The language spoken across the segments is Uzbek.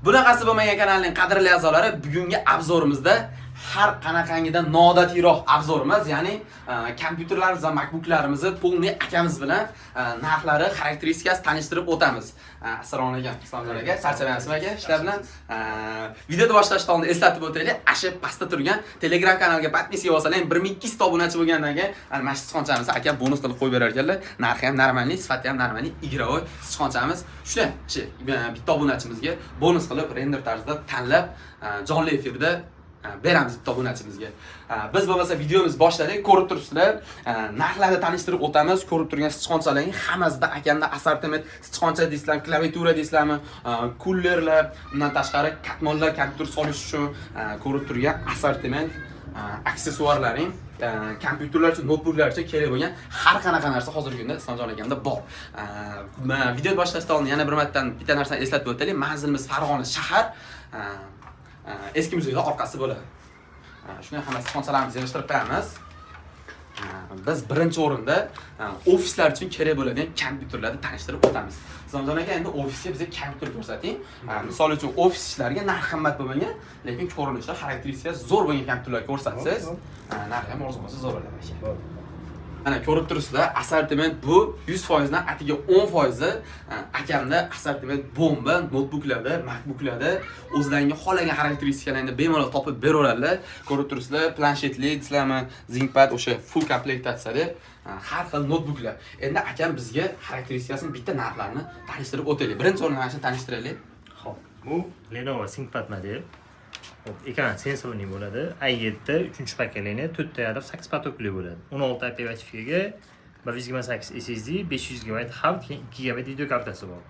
Bunaqasi bo'lmagan kanalning qadrli a'zolari, bugungi обзор imizda har qanaqangidan nodatiyroq обзор imiz, ya'ni kompyuterlarimiz va MacBooklarimizni полный akamiz bilan narxlari, xarakteristikasi tanishtirib o'tamiz. Assalomu alaykum, Islomjon aka, charchamayapsizmi, aka, ishlar bilan? Videoni boshlashdan oldin eslatib o'taylik, asha pastda turgan Telegram kanalga подписка bo'lsalar, 1200 ta obunachi bo'lgandan keyin mana shu sichqonchamizni aka bonus qilib qo'yib berar ekanlar. Narxi ham нормальный, sifati ham нормальный, игровой sichqonchamiz. Shuni shu bitta obunachimizga bonus qilib render tarzida tanlab, jonli efirda beramiz bitta obunachimizga. Biz bo'lmasa videomiz boshladik, ko'rib turibsizlar, narxlarni tanishtirib o'tamiz. Ko'rib turgan sichqonchalarning hammasida akamda assortiment: sichqoncha deysizlarmi, klaviatura deysizlarmi, kullerlar, undan tashqari katmonlar kompyuter solish uchun, ko'rib turgan assortiment aksessuarlaring, kompyuterlar uchun, noutbuklar uchun kerak bo'lgan har qanaqa narsa hozirgi kunda Islomjon akamda bor. Video boshlashdan oldin yana bir marta bitta narsani eslatib o'taylik. Manzilimiz Farg'ona shahar, eski muzeylar orqasi bo'ladi. Shunday hamma sichqonchalarimizni yig'ishtirib qo'yamiz. Biz birinchi o'rinda ofislar uchun kerak bo'ladigan kompyuterlarni tanishtirib o'tamiz. Islomjon aka, endi ofisga bizga kompyuter ko'rsating. Misol uchun, ofis ishlariga narx qimmat bo'lmagan, lekin ko'rinishi, xarakteristikasi zo'r bo'lgan kompyuterlar ko'rsatsangiz, narxi ham arzon bo'lsa, zo'r bo'ladi, aka. Mana, ko'rib turibsizlar, assortiment bu 100% dan atiga 10% akamda assortiment bomba. Noutbuklarda, MacBooklarda o'zlariga xohlagan xarakteristikalarni bemalol topib beraveradilar. Ko'rib turibsizlar, planshetli deysizlarmi, ThinkPad, o'sha full komplektatsiyada har xil noutbuklar. Endi akam bizga xarakteristikasini, bitta narxlarni tanishtirib o'taylik. Birinchi o'rinda mana shuni tanishtiraylik. Xo'p, bu Lenovo ThinkPad model. Xo'p, ekran sensorli bo'ladi. i7 3-поколение, 4 ta ядро, 8 поток li bo'ladi. 16 оперативка ga, 128 SSD, 500 GB hard, keyin 2 GB video kartasi bor.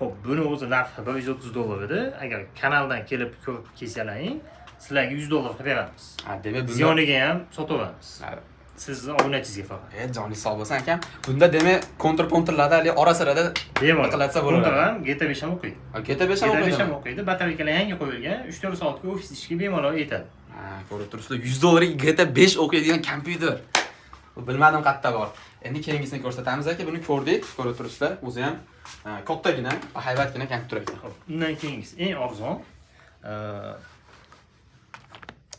Xo'p, buni o'zi narxi 130 dollar edi. Agar kanaldan kelib ko'rib kelsalaring, sizlarga 100 dollar qilib beramiz. Ha, demak bunda Ziyoniga ham sotaveramiz. Ha, Sizni obunachingizga faqat. Joning sog' bo'lsin, akam. Bunda demak kontra pontrlarda haligi ora sirada Bemalol. qilatsa bo'ladi. Kontra ham, GTA 5 ham o'qiydi. Ha, GTA 5 ham GTA 5 ham o'qiydi. o'qiydi. Batareykali yangi qo'yilgan, 3-4 soatga ofis ishiga bemalol yetadi. Ha, ko'rib turibsizlar, 100 dollarga GTA 5 o'qiydigan kompyuter. Bu bilmadim qayerda bor. Endi keyingisini ko'rsatamiz, aka, buni ko'rdik, ko'rib turibsizlar. O'zi ham kattagina, haybatgina kompyuter ekan. Xo'p, undan keyingisi eng arzon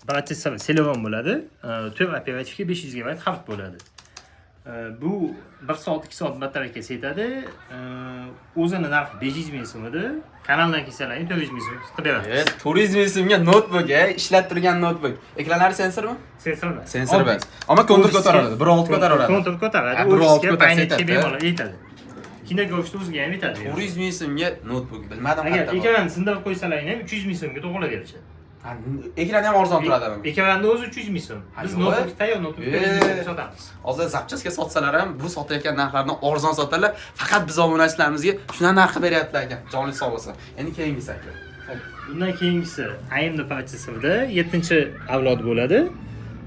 protsessor Celeron bo'ladi. 4 оперативка, 500 GB hard bo'ladi. Bu 1 soat, 2 soat batareykasi yetadi. O'zini narxi 500 ming so'm edi. Kanaldan kelsalaring, 400 ming so'm qilib beramiz. 400 ming so'mga notebook, ishlab turgan notebook. Ekranlari sensormi? Sensor emas. Sensor emas. Ammo kontur ko'taradi, 1.6 ko'taradi. Kontur ko'taradi. Ha, 1.6 Ofisga, ko'tarsa Paynetga yetadi. bemalol yetadi. Kinoga o'ziga ham yetadi. 400 ming so'mga notebook, bilmadim Agar qayerda bor. ekranni sindirib qo'ysalaring ham, 300 ming so'mga to'g'rilab berishadi. Ha, ekrani ham arzon turadi. Ekranni o'zi 300 ming so'm. Ha, Biz yo'q. notebook, tayyor notebook 400 ming so'mga sotamiz. Hozir запчасть ga sotsalar ham bu sotayotgan narxlardan arzon sotadilar. Faqat biz obunachilarimizga shundan narxi beryaptilar ekan. Joningiz sog' bo'lsin. Endi keyingisi, aka. Xo'p, bundan keyingisi AMD protsessorida 7-avlod bo'ladi.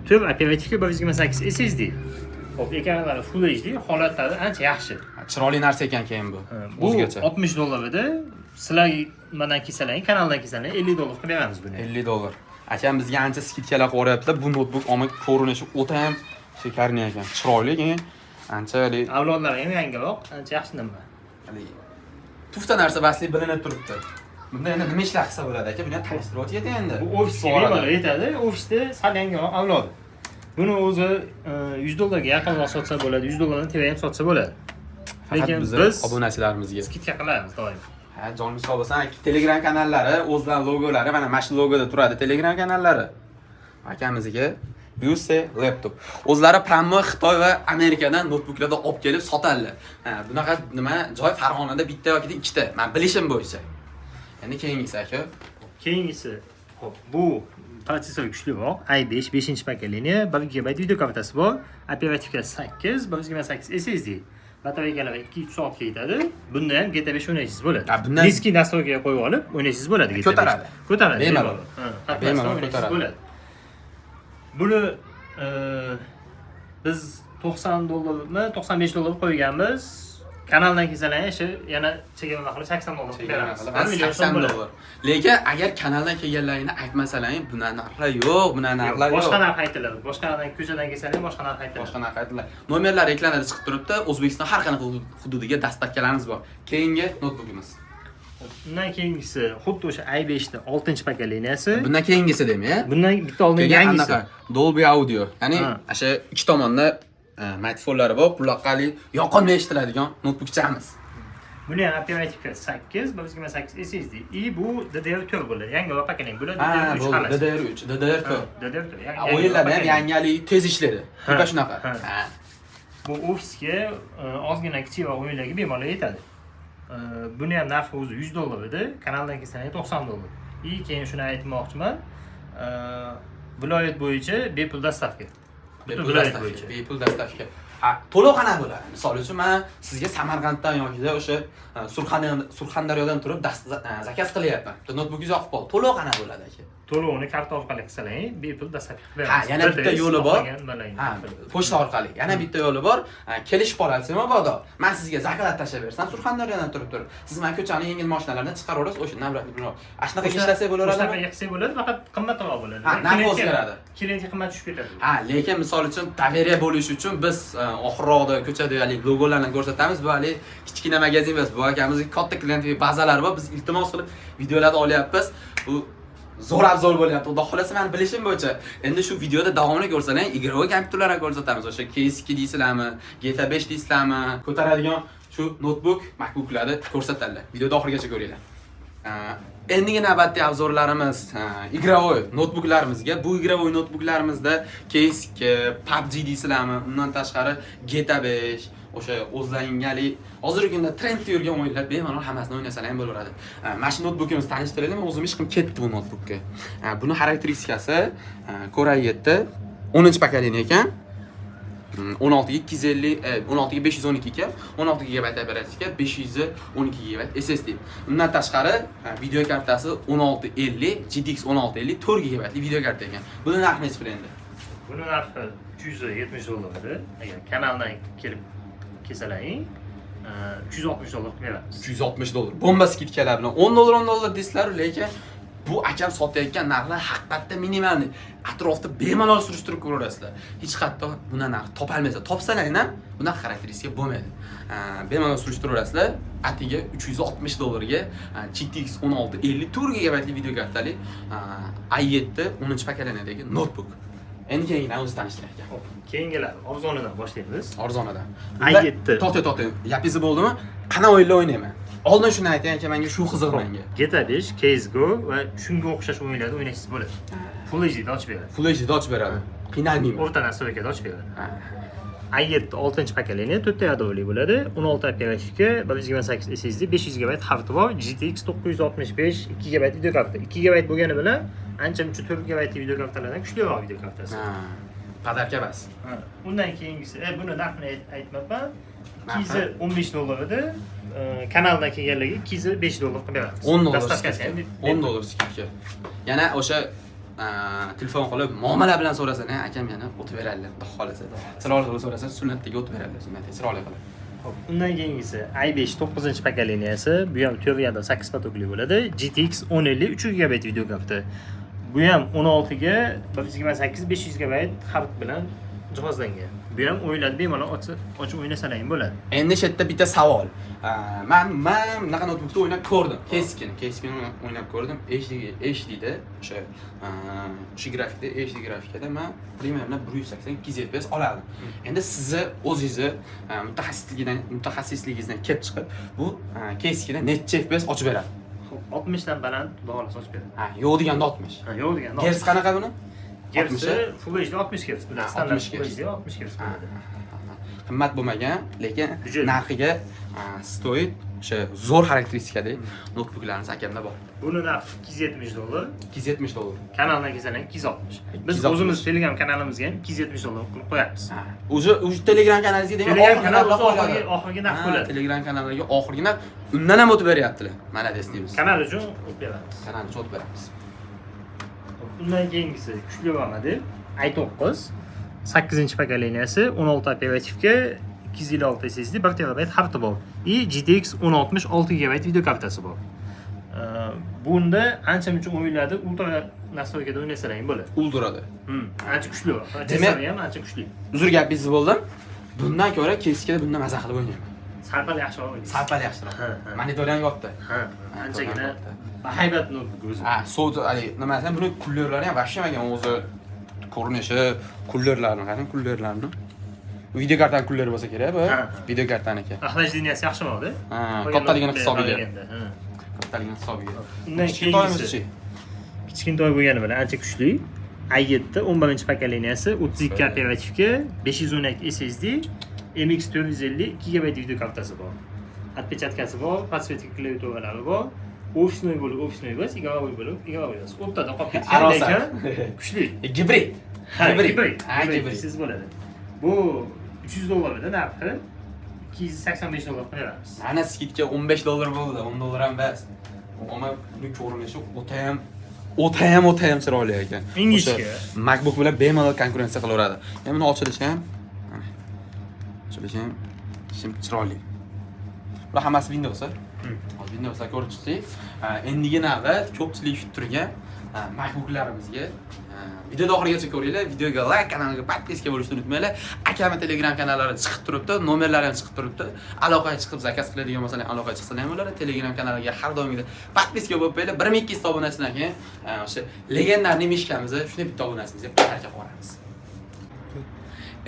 4 оперативка, 128 SSD. Xo'p, ekranlari Full HD, holatlari ancha yaxshi. Ha, chiroyli narsa ekan keyin bu. Bu O'zgacha. 60 dollar edi. Sizlar nimadan kelsalaring, kanaldan kelsalaring, 50 dollar qilib beramiz buni. 50 dollar. Akam bizga ancha скидка lar qilib yuboryaptilar. Bu notebook omma ko'rinishi o'ta ham шикарный ekan. Chiroyli keyin ancha haligi Avlodlari ham yangiroq, ancha yaxshi nima. Haligi tufta narsa basli bilinib turibdi. Bunda endi nima ishlar qilsa bo'ladi, aka? Buni ham tanishtirib o'tib endi. Bu ofisga Bu orada. bemalol yetadi. Ofisda sal yangiroq avlodi. Buni o'zi 100 dollarga yaqinroq sotsa bo'ladi, 100 dollardan tepa ham sotsa bo'ladi. Faqat Lekin bizni biz obunachilarimizga скидка qilamiz doim. Ha, joningiz sog' bo'lsin. Telegram kanallari, o'zlarining logolari, mana shu logoda turadi Telegram kanallari. Akamizniki USA Laptop. O'zlari прямо Xitoy va Amerikadan noutbuklarni olib kelib sotadilar. Ha, bunaqa nima joy Farg'onada bitta yoki ikkita, men bilishim bo'yicha. Endi keyingisi, aka. Keyingisi, xo'p, bu protsessor kuchliroq, i5 5-поколение, 1 GB video kartasi bor, оперативка si 8, 128 SSD. Batareykалari 2-3 soatga yetadi. Bunda ham GTA 5 o'ynaysiz bo'ladi. Ha, bundan- Низкий настройка ga qo'yib olib o'ynaysiz bo'ladi GTA 5. Ko'taradi. Ko'taradi. Bemalol. Ha, Bemalol o'ynaysiz ko'taradi. bo'ladi. Buni biz 90 dollarmi, 95 dollar qo'yganmiz. Kanaldan kelsalar, shu yana chegirma qilib 80 dollar qilib Chegirma beramiz. qilib, 1 million so'm 80 bo'ladi. dollar. Lekin agar kanaldan kelganlaringni aytmasalaring, bunaqa narxlar yo'q, bunaqa narxlar yo'q. Boshqa narx aytiladi. Boshqa narxdan, ko'chadan kelsalar, boshqa narx aytiladi. Boshqa narx aytiladi. Nomerlar ekranida chiqib turibdi. O'zbekiston har qanaqa hududiga доставка larimiz bor. Keyingi noutbukimiz. Undan keyingisi xuddi o'sha i5 ni 6 поколения si. Bundan keyingisi demak, Bundan bitta oldin keyin yangisi. anaqa Dolby Audio, ya'ni o'sha ikki tomonda mikrofonlari bor, quloqqa yoqimli eshitiladigan noutbukchamiz. Buni ham оперативка 8, 128 SSD. И bu DDR4 bo'ladi. Yangi поколение. Bular Ha, DDR3 bo'ldi. xolos. DDR3, DDR4. DDR4. Ha, o'yinlarda ham yangi tez ishlaydi. Типа shunaqa. Ha. Ha. Bu ofisga ozgina kichik o'yinlarga bemalol yetadi. Buni ham narxi o'zi 100 dollar edi. Kanaldan kelsangiz 90 dollar. И keyin shuni aytmoqchiman. Viloyat bo'yicha bepul доставка. Butun Bepul viloyat доставка, bo'yicha. bepul доставка. Ha, to'lov qanaqa bo'ladi? Misol uchun men sizga Samarqanddan yoki o'sha Surxondaryodan turib заказ qilyapman. Bitta noutbukingiz yoqib qoldi. To'lov qanaqa bo'ladi, aka? To'lovini karta orqali qilsalang, bepul доставка qilib beramiz. Ha, yana Bir bitta tez yo'li bor. xohlagan mablag'ingni Ha, qilib. pochta orqali. Yana bitta yo'li bor. Ha, kelishib qolasiz mabodo. Men sizga заказ tashlab bersam, Surxondaryodan turib. Siz mana ko'chani yengil mashinalardan chiqaraverasiz, o'sha navbatni bilib. Ana shunaqa ishlasak bo'laveradimi? Shunaqa qilsak bo'ladi, faqat qimmatroq bo'ladi. Ha, narxi o'zgaradi. Klientga qimmat tushib ketadi. Ha, lekin misol uchun доверие bo'lishi uchun biz oxirroqda ko'chada haligi logolarni ko'rsatamiz. Bu haligi kichkina magazin emas, bu akamizning katta klient bazalari bor. Biz iltimos qilib videolarni olyapmiz. Bu zo'r обзор bo'lyapti. Xudo xolasa, meni bilishim bo'yicha endi shu videoda davomini ko'rsalar, игровой kompyuterlarni ko'rsatamiz. O'sha CS2 deysizlarmi, GTA 5 deysizlarmi, ko'taradigan shu notebook, MacBooklarni ko'rsatadilar. Videoda oxirigacha ko'ringlar. Endigi navbatdagi обзор larimiz игровой noutbuklarimizga. Bu игровой noutbuklarimizda CS2, PUBG deysizlarmi, undan tashqari GTA 5, o'sha o'zlaringalik hozirgi kunda trendda yurgan o'yinlar bemalol hammasini o'ynasalar ham bo'laveradi. Mana shu noutbukimizni tanishtiraylik. Men o'zim ishqim ketdi bu noutbukka. Buni xarakteristikasi Core i7 10 поколение ekan. 16 ga 250, 16 ga 512 ekan, 16 GB оперативка, 512 GB SSD. Undan tashqari video kartasi 1650, GTX 1650 4 GB video karta ekan. Buni narxi nechi pul endi? Buni narxi 370 dollar edi. Agar kanaldan kelib kelsalaring, 360 dollar qilib beramiz. 360 dollar. Bomba скидка lar bilan 10 dollar, 10 dollar deysizlar, lekin bu akam sotayotgan narxlar haqiqatda минимальный. Atrofda bemalol surishtirib ko'raverasizlar. Hech qayerda bundan narx topolmaysiz. Topsalar ham bunaqa xarakteristika bo'lmaydi. Bemalol surishtiraverasizlar. Atiga 360 dollarga GTX 1650 4 GB video kartali i7 10 поколение dagi notebook. Endi keyingilarni o'zi tanishtirar ekan. Xo'p, keyingilar arzonidan boshlaymiz. Arzonidan. i7. To'xta, to'xta. Gapingiz bo'ldimi? Qanaqa o'yinlar o'ynayman? Oldin shuni ayting aka, menga shu qiziq menga. GTA 5, CS:GO va shunga o'xshash o'yinlarni o'ynashingiz bo'ladi. Full HD da ochib beradi. Full HD da ochib beradi. Qiynalmayman. O'rta настройка da ochib beradi. Ha. i7 6 поколение, 4 ядро li bo'ladi. 16 оперативка, 128 SSD, 500 GB хард bor, GTX 965 2 GB video karta. 2 GB bo'lgani bilan ancha muncha 4 GB video kartalardan kuchliroq video kartasi. Ha. Подарка emas. Ha. Undan keyingisi, buni narxini aytmabman. Narxi? 215 dollar edi. Kanaldan kelganlarga 205 dollar qilib beramiz. 10 dollar Доставка si скидка. ham 10 dollar скидка. Yana o'sha telefon qilib muomala bilan so'rasan, ha, akam yana o'tib beradilar, xudo xohlasa. Chiroyli qilib so'rasa, sunnatdagi o'tib beradilar, sunnatdagi chiroyli qilib. Xo'p, undan keyingisi i5 9 поколения si, bu ham 4 ядро 8 поток li bo'ladi. GTX 1050 3 GB video karta. Bu ham 16 ga 128 500 GB hard bilan jihozlangan. Bu ham o'yinlarni bemalol ochib o'ynasalar ham bo'ladi. Endi shu yerda bitta savol. Man bunaqa noutbukda o'ynab ko'rdim. Keskin o'ynab ko'rdim. HD HDda o'sha grafikda, HD grafikada man примерно 180 200 FPS olardim. Endi sizni o'zingizni mutaxassisligingizdan kelib chiqib, bu Keskinda necha FPS ochib beradi? Xo'p, 60 dan baland, xudo xohlasa, ochib beradi. Ha, yo'q deganda 60. Ha, yo'q deganda. Gerts qanaqa buni? Gertsi Full HD 60 Hz bo'ladi. Ha, Standart 60 Full Hz. HD 60 Hz bo'ladi. Qimmat bo'lmagan, lekin Byudjet. narxiga стоит o'sha zo'r xarakteristikadagi noutbuklarimiz akamda bor. Buni narxi 270 dollar. 270 dollar. Kanaldan kelsalar 260. Biz 260. o'zimiz Telegram kanalimizga ham 270 dollar qilib qo'yamiz. Ha. Уже Telegram kanalingizga demak Telegram oxirgi kanal narxlar o'zi qo'yiladi. oxirgi narx Ha, bo'ladi. Telegram kanaliga oxirgi narx, undan ham o'tib beryaptilar. Молодец deymiz. Kanal uchun o'tib beramiz. Kanal uchun o'tib beramiz. Undan keyingisi kuchli model i9 8 поколения si, 16 оперативка, 256 SSD, 1 terabayt хард i bor. И GTX 1060 6 GB video kartasi bor. Bunda ancha muncha o'yinlarni ultra настройка da o'ynasalar ham bo'ladi. Ultrada. Ancha kuchli. Demak- Demak, ham ancha kuchli. Uzr, gapingizni bo'ldim. Bundan ko'ra Keskida bundan maza qilib o'ynayman. Sal-pal yaxshiroq o'ynaysiz. Sal-pal yaxshiroq. Ha. Monitori ham katta. Ha, anchagina Katta. bahaybat noutbuk o'zi. Ha, so'z haligi nimasi, buni kullerlari ham вообще ekan o'zi, ko'rinishi, kullerlarini qarang, kullerlarini. Video kartani kulleri bo'lsa kerak bu. Ha. Video kartaniki. Охлаждения si yaxshiroqda. Ha, kattaligini hisobiga. Ha. Kattaligini hisobiga. Undan Kichkintoyimizchi? keyingisi kichkintoy bo'lgani bilan ancha kuchli. i7 11 поколения si, 32 оперативка, 512 SSD, MX 450, 2 GB video kartasi bor. Отпечатка si bor, подсветка klaviaturalari bor. Офисной bo'lib, офисной emas, игровой bo'lib, игровой emas. O'rtada qolib ketgan, Arosat. lekin kuchli. Gibrid. Ha, gibrid. Ha, gibrid. Siz bo'ladi. Bu 300 dollar edi narxi. 285 dollar qilib beramiz. Mana скидка 15 dollar bo'ldi, 10 dollar ham bas. Ammo buni ko'rinishi o'tayam o'tayam o'tayam chiroyli ekan. Ingichka. O'sha MacBook bilan bemalol konkurensiya qilaveradi. Endi buni ochilishi ham, mana, ochilishi ham shim chiroyli. Bular hammasi Windows, a? Hozir Windowslar ko'rib chiqdik. Endigi navbat ko'pchilik kutib turgan MacBooklarimizga. Videoni oxirigacha ko'ringlar, videoga like, kanalga подписка bo'lishni unutmanglar. Akami Telegram kanallari chiqib turibdi, nomerlari ham chiqib turibdi. Aloqaga chiqib заказ qiladigan bo'lsalar, aloqaga chiqsalar ham bo'ladi. Telegram kanaliga har doimgidek подписка bo'lib qo'yinglar. 1200 ta obunachidan keyin o'sha легендарный мишка mizni shunday bitta obunachimizga подарка qilib yuboramiz.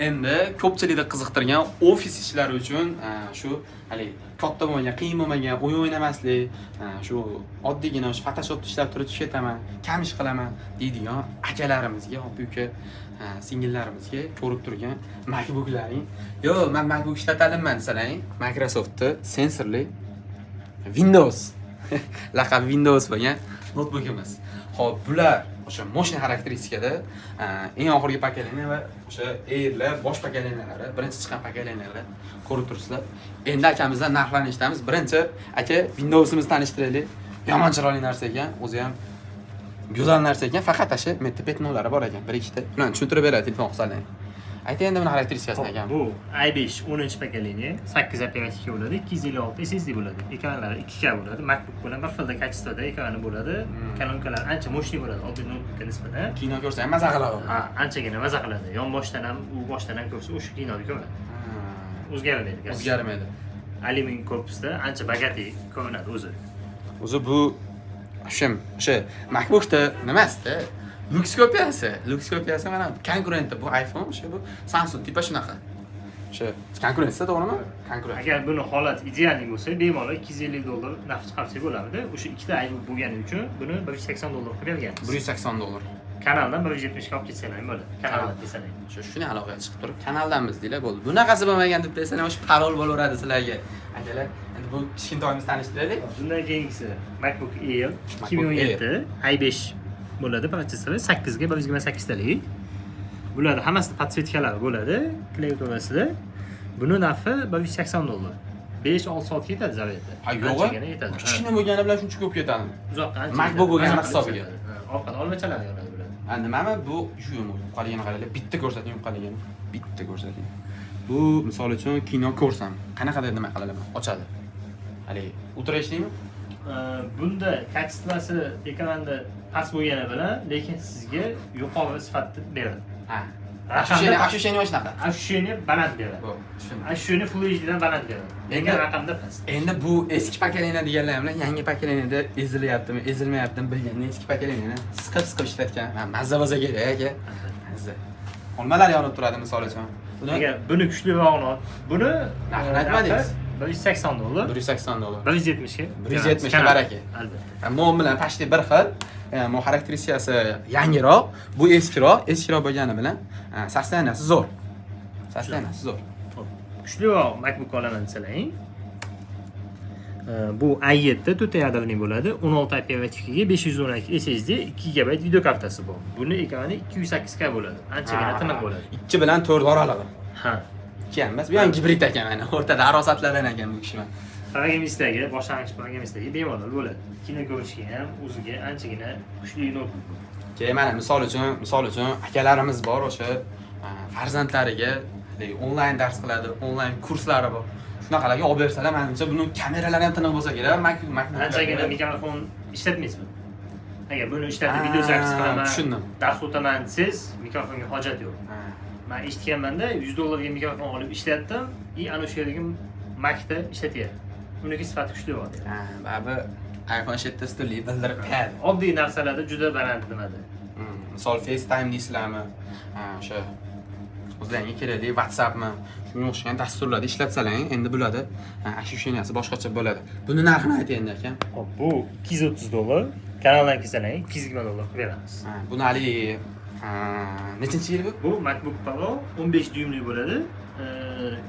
Endi ko'pchilikni qiziqtirgan ofis ishlari uchun shu haligi katta bo'lmagan, qiyin bo'lmagan, o'yin o'ynamaslik, shu oddiygina o'sha Photoshopda ishlab turib tushib ketaman, kam ish qilaman deydigan akalarimizga, opa uka, singillarimizga ko'rib turgan MacBooklaring. Yo'q, men MacBook ishlatalinman desalaring, Microsoftni sensorli Windows laqabi Windows bo'lgan notebookimiz. Xo'p, bular o'sha мощный xarakteristikada eng oxirgi поколение va o'sha Airlar bosh поколения lari, birinchi chiqqan поколения lar ko'rib turibsizlar. Endi akamizdan narxlarni eshitamiz. Birinchi aka, Windowsimizni tanishtiraylik. Yomon chiroyli narsa ekan, o'zi ham go'zal narsa ekan, faqat o'sha bitta пятно lari bor ekan, bir ikkita. Ularni tushuntirib beradi telefon qilsalar. Ayting endi buni xarakteristikasini, akam. Bu i5 10 поколение, 8 оперативка bo'ladi, 256 SSD bo'ladi. Ekranlari 2K bo'ladi. MacBook bilan bir xilda качество da ekrani bo'ladi. Kolonkalari ancha мощный bo'ladi oddiy noutbukka nisbatan. Kino ko'rsa ham maza qiladi. Ha, anchagina maza qiladi. Yon boshdan ham, u boshdan ham ko'rsa, o'sha kinoni ko'radi. O'zgarmaydi. O'zgarmaydi. Alyumin korpusda ancha богатый ko'rinadi o'zi. O'zi bu o'sha MacBookda nimasida люкс kopiyasi, люкс kopiyasi, mana konkurenti bu iPhone, o'sha bu Samsung типа shunaqa. O'sha konkurensiya, to'g'rimi? Konkurent. Agar buni holat идеальный bo'lsa, bemalol 250 dollar naf chiqarsak bo'lardi. O'sha ikkita aybi bo'lgani uchun buni 180 dollar qilib berganmiz. 180 dollar. Kanaldan 170 ga olib ketsalar ham bo'ladi. Kanaldan desalar. O'sha shuni aloqaga chiqib turib, kanaldanmiz deylar, bo'ldi. Bunaqasi bo'lmagan deb desalar, o'sha parol bo'laveradi sizlarga. Akalar, endi bu kichkintoyimizni tanishtiraylik. Bundan keyingisi MacBook Air MacBook 2017, i5 bo'ladi protsessori, 8 ga 128 talik. Bularni hammasida подсветка lari bo'ladi klaviaturasida. Buni narxi 180 dollar. 5-6 soat ketadi zaryadda. Ha, yo'q. Anchagina yetadi. Kichkina bo'lgani bilan shuncha ko'p ketadi. Uzoqqa ancha. MacBook yetadi. bo'lgani Maza qilib hisobiga. ishlatadi. Ha, orqada olmachalar yonadi bular. Ha, nimami bu shu yo'qoligini qaranglar, bitta ko'rsating yo'qoligini. Bitta ko'rsating. Bu misol uchun kino ko'rsam, qanaqadir nima qilaman? Ochadi. Haligi Ultra HDmi? Bunda качество si ekranda past bo'lgani bilan, lekin sizga yuqori sifatni beradi. Ha. Raqamda Ощущение, past. ощущение shunaqa. Ощущение baland beradi. Bu, tushundim. Ощущение Full HD dan baland beradi. Lekin raqamda past. Endi bu eski поколение deganlar bilan yangi поколение da ezilyaptimi, ezilmayaptimi bilganda eski поколение ni siqib siqib ishlatgan. Ha, mazza bo'lsa kerak aka. Mazza. Olmalar yonib turadi misol uchun. Buni Agar buni kuchlirog'ini buni Narxini aytmadingiz. 180 dollar. 180 dollar. 170 ga. 170 ga baraka. Albatta. Mo bilan почти bir xil. Mo xarakteristikasi yangiroq, bu eskiroq, eskiroq bo'lgani bilan состояние si zo'r. Состояние si zo'r. Xo'p, kuchliroq MacBook olaman desalaring, bu i7 to'rtta ядерный bo'ladi, 16 оперативка ga, 512 SSD, 2 GB video kartasi bor. Buni ekrani 208K bo'ladi. Anchagina tiniq bo'ladi. 2 bilan 4 oralig'i. Ha. 2 ham emas, bu ham gibrid ekan mana. O'rtada arosatlardan ekan bu kishi. Programmistlarga, boshlang'ich programmistlarga bemalol bo'ladi. Kino ko'rishga ham o'ziga anchagina kuchli noutbuk bu. Keyin mana misol uchun akalarimiz bor o'sha farzandlariga haligi onlayn dars qiladi, onlayn kurslari bor. Shunaqalarga olib bersalar, menimcha buni kameralari ham tiniq bo'lsa kerak, Mac Anchagina mikrofon ishlatmaysizmi? Agar buni ishlatib video запись qilaman, tushundim. dars o'taman desangiz, mikrofonga hojat yo'q. Man eshitganmanda, 100 dollarga mikrofon olib ishlatdim, и ana o'sha yerdagi Macda ishlatyapti. Uniki sifati kuchli bo'ladi. Ha, baribir iPhone 7 ustunlik bildirib beradi. Oddiy narsalarda juda baland nimada. Misol FaceTime deysizlarmi? Ha, o'sha o'zlaringga kerakli WhatsAppmi? Shunga o'xshagan dasturlarni ishlatsalar, endi bo'ladi. Ha, ощущения si boshqacha bo'ladi. Buni narxini ayting endi, aka. Hop, bu 230 dollar. Kanaldan kelsalar 220 dollar qilib beramiz. Ha, buni haligi, ha, nechinchi yil bu? Bu MacBook Pro 15 dyuymli bo'ladi.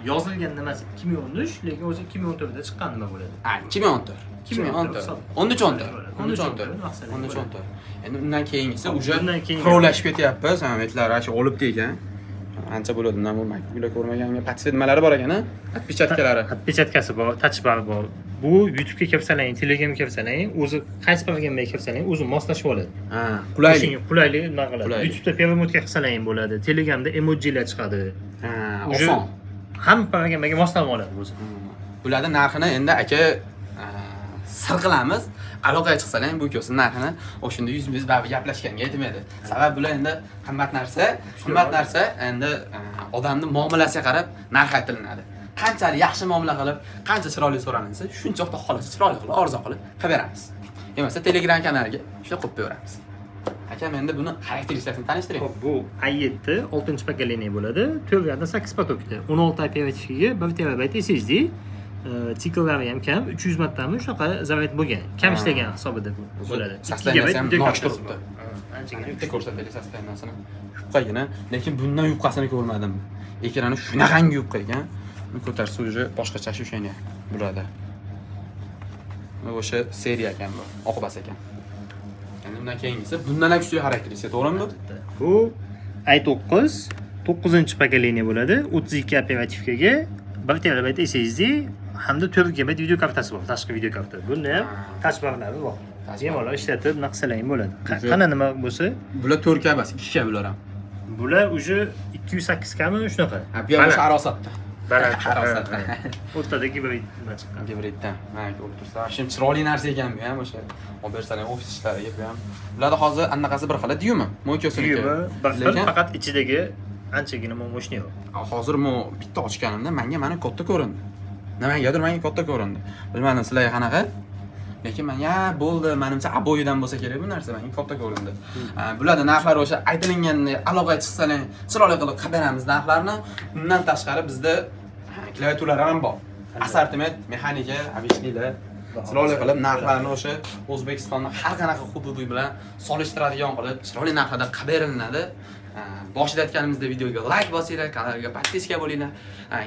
Yozilgan nimasi 2013, lekin o'zi 2014da chiqqan nima bo'ladi. Ha, 2014. 2014. 2014. 13 14. 13 14. 14. 13 14. Endi undan keyingisi Hop, уже bundan keyingi- prolashib ketyapmiz. Ha, betlar shu olibdi ekan. Ancha bo'ladi undan bu MacBooklar ko'rmaganga. Подсвет nimalari bor ekan, ha? Отпечатка lari. Отпечатка si bor, touch bar bor. Bu YouTube'ga kirsalang, Telegramga kirsalang, o'zi qaysi programmaga kirsalang, o'zi moslashib oladi. Ha, qulaylik. O'shanga qulaylik nima qiladi. Qulaylik. YouTube'da перемотка qilsalang bo'ladi, Telegramda emojilar chiqadi. Ha, Уже oson. hamma programmaga moslanib oladi o'zi. Bularni narxini endi, aka, sir qilamiz. Aloqaga chiqsalar ham bu ikkovsini narxini o'shanda yuzma-yuz baribir gaplashganga aytmaydi. Sabab bular endi qimmat narsa, qimmat narsa endi odamni muomalasiga qarab narx aytilinadi. Qanchalik yaxshi muomala qilib, qancha chiroyli so'ralinsa, shuncha xudo xohlasa chiroyli qilib, arzon qilib qilib beramiz. Bo'lmasa Telegram kanaliga shuni qo'yib qo'yaveramiz. Akam, endi buni xarakteristikasini tanishtiring. Hop, bu i7 6 поколение bo'ladi. 4 yadro 8 поток da. 16 оперативка ga 1 terabayt SSD. Siklari ham kam, 300 martami shunaqa zaryad bo'lgan. Kam ishlagan hisobida bu bo'ladi. Состояние si ham 2 GB nosh video turibdi. kartasi bor. Ha, anchagina. Bitta ko'rsataylik состояние sini. Yupqagina, lekin bundan yupqasini ko'rmadim. Ekrani shunaqangi yupqa ekan. Uni ko'tarsa уже boshqacha ощущение bo'ladi. Bu o'sha seriya ekan bu, oqbas ekan. Endi undan keyingisi bundan ham kuchli xarakteristika, to'g'rimi bu? Bu i9 9 поколение bo'ladi. 32 оперативка ga 1 terabayt SSD hamda 4 GB video kartasi bor, tashqi video karta. Bunda ham touch barlari bor. Touch bar. Bemalol ishlatib, nima qilsalang bo'ladi. Уже- Qana nima bo'lsa, Bular 4K emas, 2K bular ham. Bular уже 208 kami shunaqa. Ha, bu ham o'sha arosatda. Baland. Arosatda. O'rtada gibrid nima chiqqan. Gibriddan. Mana ko'rib tursa, shu chiroyli narsa ekan bu ham o'sha. Olib bersalar ofis ishlariga bu ham. Bularda hozir anaqasi bir xil, dyumi? Мойка siniki. Dyumi bir xil, Lekin faqat ichidagi anchagina мощный yo'q. Hozir mo bitta ochganimda menga mana katta ko'rindi. Nimagadir menga katta ko'rindi. Bilmadim sizlarga qanaqa. Lekin menga bo'ldi, menimcha обои dan bo'lsa kerak bu narsa menga katta ko'rindi. Bularda narxlari o'sha aytilinganda aloqaga chiqsalar chiroyli qilib qilib beramiz narxlarni. Undan tashqari bizda klaviaturalar ham bor. Assortiment, mexanika, обычный lar. Chiroyli qilib narxlarni o'sha O'zbekistonni har qanaqa hududi bilan solishtiradigan qilib chiroyli narxlarda qilib berilinadi. Boshida aytganimizdek, videoga layk bosinglar, kanalga подписка bo'linglar.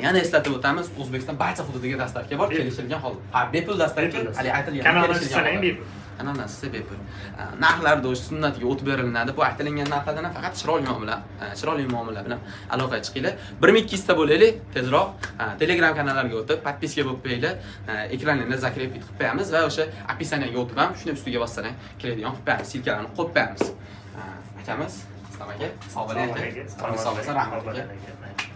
Yana eslatib o'tamiz, O'zbekiston barcha hududiga доставка bor, Bepul. kelishilgan holda. Ha, bepul доставка, Bepul hali aytilgan. Kanaldan Kelishilgan chiqsalang holda. bepul. Kanaldan chiqsa bepul. Narxlarda o'sha sunnatiga o'tib berilinadi. Bu aytilingan narxlardan ham faqat chiroyli muomala bilan aloqaga chiqinglar. 1200 ta bo'laylik, tezroq Telegram kanallarga o'tib, подписка bo'lib qo'yinglar. Ekranlarni закрепить qilib qo'yamiz va o'sha описание ga o'tib ham shuni ustiga bossalar kiradigan qilib qo'yamiz, ссылка larni qo'yib qo'yamiz. Akamiz, Islom aka, sog' bo'ling aka. Sog' Sog' bo'lsin, rahmat aka. aka.